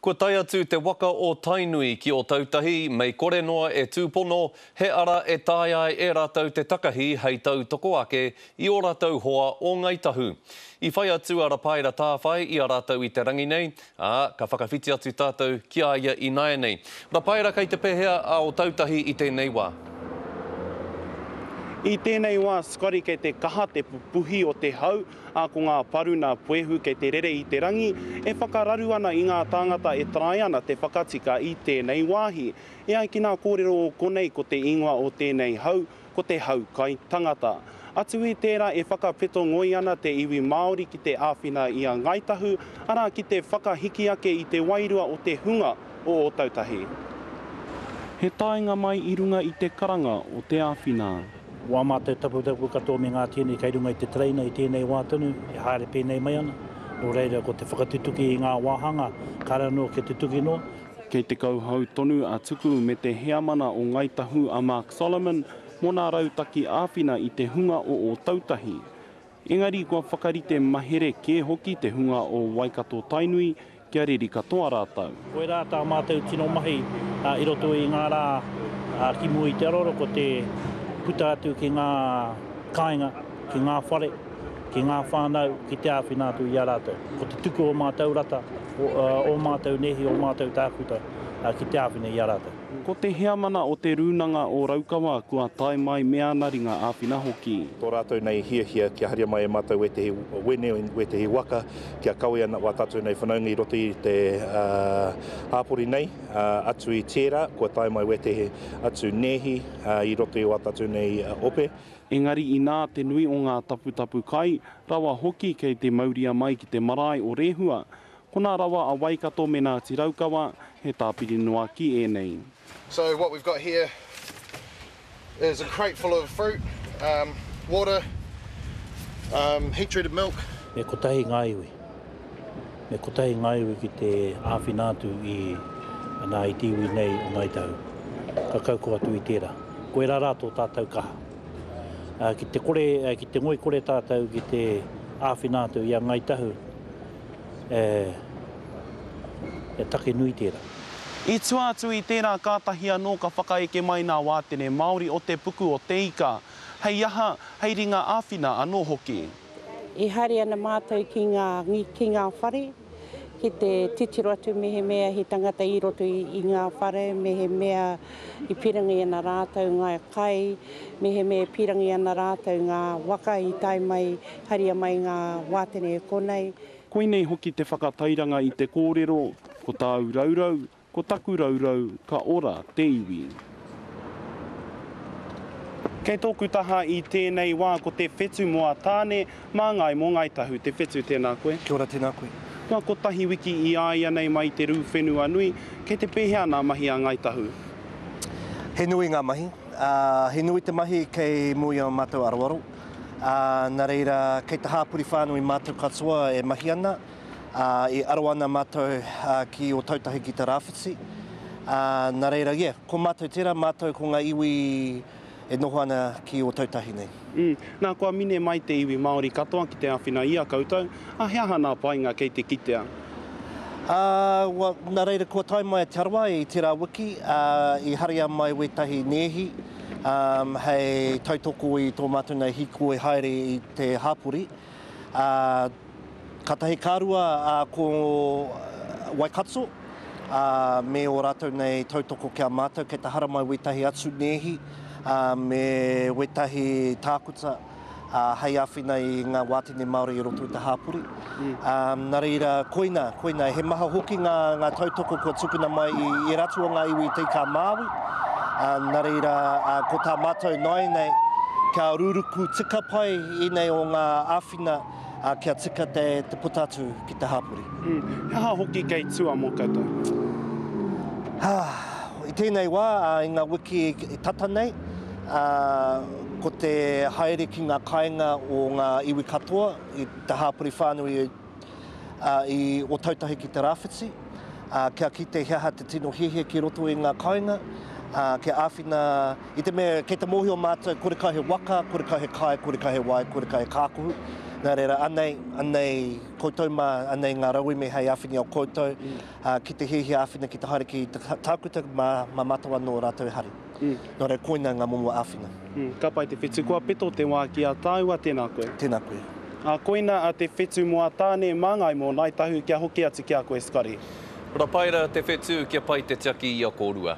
Kua tae atu te waka o Tainui ki Ōtautahi, mei kore noa e tūpono, he ara e taea ai e rātou te takahi hei tautoko ake i ō rātou hoa o Ngāi Tahu. I whai atu a Rapaera Tāwhai i a rātou i te rangi nei, ā, ka whakawhiti atu tātou ki a ia ināianei. Rapaera kei te pēhea a Ōtautahi i tēnei wā? I tēnei wā, Scotty, kei te kaha te pupuhi o te hau, ā, ko ngā paruna puehu kei te rere i te rangi, e whakararu ana i ngā tāngata e tae ana te whakatika i tēnei wāhi. E ai ki ngā kōrero o konei ko te ingoa o tēnei hau, ko te hau kai tangata. Atu i tērā e whakapeto ngoi ana te iwi Māori ki te āwhina i a Ngāi Tahu, arā ki te whakahiki ake i te wairua o te hunga o Ōtautahi. He taenga mai i runga i te karanga o te āwhina. Wā mātou taputapu katoa me ngā tini kei runga i te tereina i tēnei wā tonu e haere pēnei mai ana. Nō reira ko te whakatutuki i ngā wāhanga kāre anō kia tutuki noa. Kei te kauhau tonu a Tuku me te heamana o Ngāi Tahu a Mark Solomon mō nā rautaki āwhina i te hunga o Ōtautahi. Engari kua whakarite mahere kē hoki te hunga o Waikato-Tainui kia reri katoa rātou. Koirā tā mātou tino mahi i roto i ngā rā ki mua i te aroaro ko te puta atu ki ngā kāinga, ki ngā whare, ki ngā whānau ki te āwhina atu i a rātou. Ko te tuku o mātou rata, ō mātou nēhi, ō mātou tākuta ki te āwhina i a rātou. Ko te heamana o Te Rūnanga o Raukawa kua tae mai me ana ringa āwhina hoki. Tō rātou nei hiahia kia haria mai e mātou wētehi wene, wētehi waka kia kawe ana wā tātou nei whanaunga i roto i te hāpori nei. Atu i tērā, kua tae mai wētehi atu nēhi i roto i wā tātou nei ope. Engari inā te nui o ngā taputapu kai, rawa hoki kei te mauria mai ki te marae o Rehua, Ko nā rawa a Waikato me Ngāti Raukawa, he tāpiri noa ki ēnei. So what we've got here is a crate full of fruit, um, water, um, heat treated milk. Me kotahi ngā iwi. Me kotahi ngā iwi ki te āwhina atu i, nā, i te iwi nei o Ngāi Tahu. Ka kauko atu i tērā. Koirā rā tō tātou kaha. Ki te kore, ki te ngoikore tātou ki te āwhina atu i a Ngāi Tahu, E, he take nui tērā. I tua atu i tērā kātahi anō ka whakaeke mai nā wātene Māori o Te Puku o Te Ika. Hei aha, hei ringa āwhina anō hoki. E haere ana mātou ki ngā, ki ngā whare, ki te titiro atu mehemea he tangata i roto i ngā whare, mehemea i pirangi ana rātou ngā kai, mehemea e pirangi ana rātou ngā waka i tae mai, haria mai ngā wātene e konei. Koinei hoki te whakatairanga i te kōrero, ko tāu raurau, ko taku raurau, ka ora te iwi. Kei tōku taha i tēnei wā ko te whetu mō a Tāne, māngai mō Ngāi Tahu. Te whetu, tēnā koe. Kia ora, tēnā koe. Kua kotahi wiki i a ia nei mai i te rū whenua nui, kei te pēhea nā mahi a Ngāi Tahu? He nui ngā mahi. He nui te mahi kei mua i a mātou aroaro. Ā, nā reira, kei te hāpori whānui mātou katoa e mahi ana, ā, e aro ana mātou ki Ōtautahi ki te Rāwhiti. Ā, nā reira, yeah, ko mātou tērā, mātou ko ngā iwi e noho ana ki Ōtautahi nei. Mm. Nā, kua mine mai te iwi Māori katoa ki te āwhina i a koutou, ā, he aha nā painga kei te kitea? Ā, well, nā reira, kua tae mai a Te Arawa i tērā wiki, ā, i haria mai wētahi nēhi, hei tautoko i tō mātou nei hīkoi haere i te hapori. Kātahi ka rua ko Waikato me ō rātou nei tautoko ki a mātou, kei te haramai wētahi atu nēhi me wētahi tākuta. hei āwhina i ngā wātene Māori i roto i te hāpori. Nā reira, koina, koina, he maha hoki ngā, ngā tautoko kua tukuna mai i ērā atu o ngā iwi i Te Ika-a-Māui. Nā reira, ko tā mātou nāianei, kia ruruku tika pai ēnei o ngā āwhina, kia tika te, te puta atu ki te hāpori. He aha hoki kei tua mō koutou? I tēnei wā, i ngā wiki tata nei, ko te haere ki ngā kāinga o ngā iwi katoa i te hāpori whānui i Ōtautahi ki te Rāwhiti. ā, kia kite he aha te tino hiahia ki roto i ngā kāinga, ā, kia āwhina i te mea kei te mōhio mātou kore kau he waka, kore kau he kai, kore kau he wai, kore kau he kākohu. Nā reira, anei, anei koutou mā, anei ngā rauemi hei āwhina i a koutou, ā, ki te hiahia āwhina ki te haere ki te tākuta, mā, mā mātou anō rātou e hari. Nō reira, koina ngā momo āwhina. Ka pai te whetu. Kua peto te wā ki a tāua, tēnā koe. Tēnā koe. Ā, koina a Te Whetu mō a Tāne Māngai mō Ngāi Tahu kia hoki atu ki a koe, Scotty. Rapaira te whetū kia pai te tiaki i a kōrua.